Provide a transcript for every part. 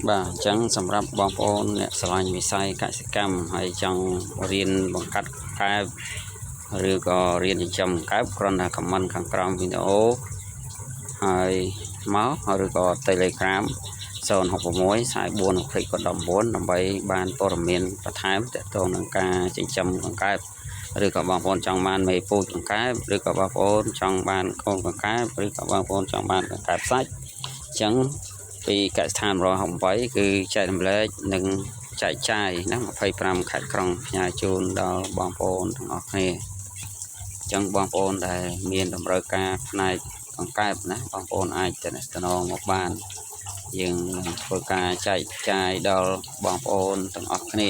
បាទអញ្ចឹងសម្រាប់បងប្អូនអ្នកស្រឡាញ់វិស័យកសិកម្មហើយចង់រៀនបង្កាត់កែបឬក៏រៀនចិញ្ចឹមកែបគ្រាន់តែ comment ខាងក្រោមវីដេអូហើយមកឬក៏ Telegram 066 44 20 19ដើម្បីបានព័ត៌មានបន្ថែមទាក់ទងនឹងការចិញ្ចឹមកង្កែបឬក៏បងប្អូនចង់បានមេពូជកង្កែបឬក៏បងប្អូនចង់បានកូនកង្កែបឬក៏បងប្អូនចង់បានកង្កែបសាច់អញ្ចឹងពីកសិដ្ឋាន168គឺចែករំលែកនិងចែកចាយណា25ខេត្តក្រុងផ្ញើជូនដល់បងប្អូនទាំងអស់គ្នាអញ្ចឹងបងប្អូនដែលមានតម្រូវការផ្នែកកង្កែបណាបងប្អូនអាចតំណងមកបានយើងនឹងធ្វើការចែកចាយដល់បងប្អូនទាំងអស់គ្នា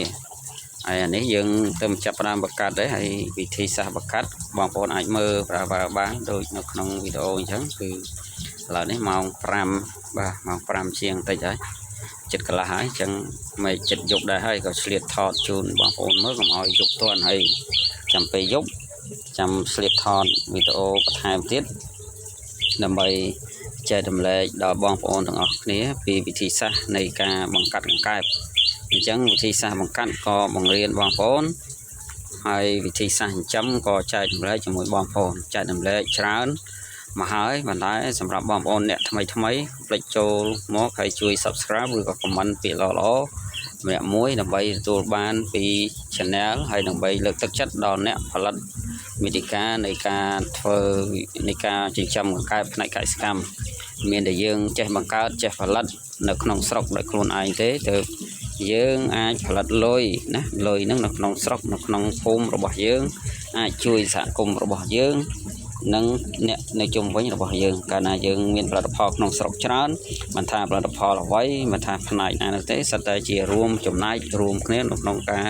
ហើយអានេះយើងទៅចាប់ផ្ដើមបង្កាត់ដែរហើយវិធីសាស្ត្របង្កាត់បងប្អូនអាចមើលប្រើបានដូចនៅក្នុងវីដេអូអញ្ចឹងគឺឥឡូវនេះម៉ោង5បាទម៉ោង5ជាងតិចហើយចិត្តកន្លះហើយអញ្ចឹងមិនចិត្តយប់ដែរហើយក៏ឆ្លៀតថតជូនបងប្អូនមើលកុំឲ្យយប់ទាន់ហើយចាំពេលយប់ចាំឆ្លៀតថតវីដេអូបន្ថែមទៀតដើម្បីចែករំលែកដល់បងប្អូនទាំងអស់គ្នាពីវិធីសាស្ត្រនៃការបង្កាត់កង្កែបអញ្ចឹងវិធីសាស្ត្របង្កាត់ក៏បង្រៀនបងប្អូនហើយវិធីសាស្ត្រចិញ្ចឹមក៏ចែករំលែកជាមួយបងប្អូនចែករំលែកច្រើនមកហើយប៉ុន្តែសម្រាប់បងប្អូនអ្នកថ្មីថ្មីកុំភ្លេចចូលមកហើយជួយ Subscribe ឬក៏ comment ពាក្យល្អៗម្នាក់មួយដើម្បីទទួលបានពី Channel ហើយដើម្បីលើកទឹកចិត្តដល់អ្នកផលិតមេតិកានៃការធ្វើនៃការចិញ្ចឹមកង្កែបផ្នែកកសិកម្មមានតែយើងចេះបង្កើតចេះផលិតនៅក្នុងស្រុកដោយខ្លួនឯងទេទើបយើងអាចផលិតលុយណាលុយហ្នឹងនៅក្នុងស្រុកនៅក្នុងភូមិរបស់យើងអាចជួយសហគមន៍របស់យើងនិងអ្នកនៅជុំវិញរបស់យើងកាលណាយើងមានផលិតផលក្នុងស្រុកច្រើនមិនថាផលិតផលអ្វីមិនថាផ្នែកណានោះទេសុទ្ធតែជារួមចំណែករួមគ្នានៅក្នុងការ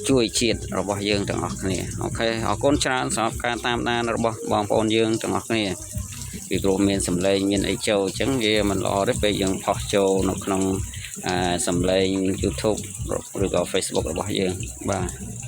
ជួយជាតិរបស់យើងទាំងអស់គ្នាOK អរគុណច្រើនសម្រាប់ការតាមដានរបស់បងប្អូនយើងទាំងអស់គ្នាពីព្រោះមានសម្លេងមានអីចូលអញ្ចឹងវាមិនល្អទេពេលយើងផុសចូលនៅក្នុងសំឡេង YouTube ឬក៏ Facebook របស់យើងបាទ។